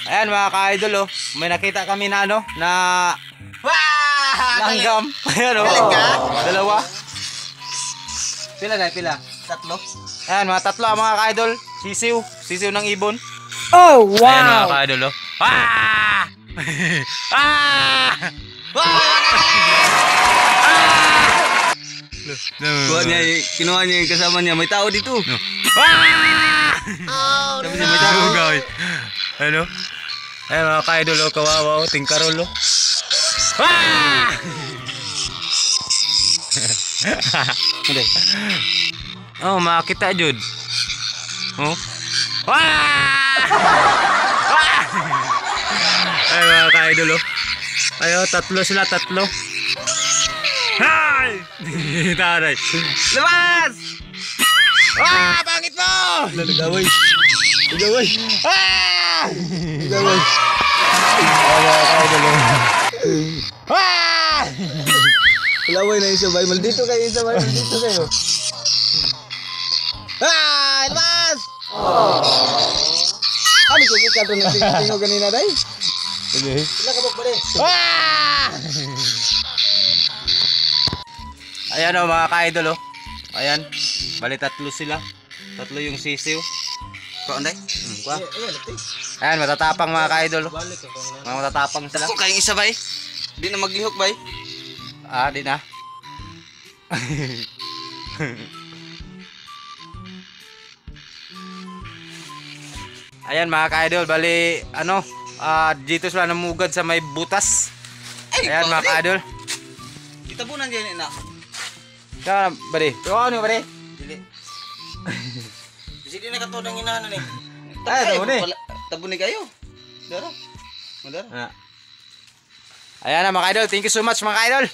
Ayan mga ka-idol oh. May nakita kami na ano, na Wah! langgam. Ayan oh. Galing ka? Dalawa. Pila na, pila? Tatlo. Ayan, mga tatlo mga ka-idol. Sisiw. Sisiw ng ibon. Oh, wow! Ayan mga ka-idol oh. Ah! Ah! Kuha niya, kinuha niya yung kasama niya. May tao dito. Ah! Oh, sabi niya, may tao. Sugay. Ano? Ayan mga ka-idol oh, kawawa oh, tingkarol oh. Ah! Hindi. Oh, makita jud. Oh. Ah! Ah! Ay mga ka-idol oh. Ayo, tatlo sila, tatlo. Hi! Taray. Labas! Ah, pangit mo! Nagaway. Nagaway. Ah! Nagaway. Ay, mga ka-idol oh. Ah! Laway na isa bay. Maldito kayo isa bay. Maldito kayo. Ah! Labas! Ano ko kita to nagtingo ganina day? Sila ka ba Ah! Ayan o mga ka-idol oh. Ayan. Bali tatlo sila. Tatlo yung sisiw. Kuha day. Kuha. Ayan, matatapang mga ka-idol oh. Mga matatapang sila. Dako kayong isa bay. Di na maglihok bay. Ah, di na. Ayan mga ka-idol, bali ano, dito sila namugad sa may butas. Ay, Ayan mga ka-idol. Gitabunan diyan na. Kaya, bali. Oh, ano bali? Dili. Kasi di na katod ang inaano ni. Ay, tabo ni. Tabo ni kayo. Dara. Madara. Ah. Ayan na mga ka-idol, thank you so much mga ka-idol.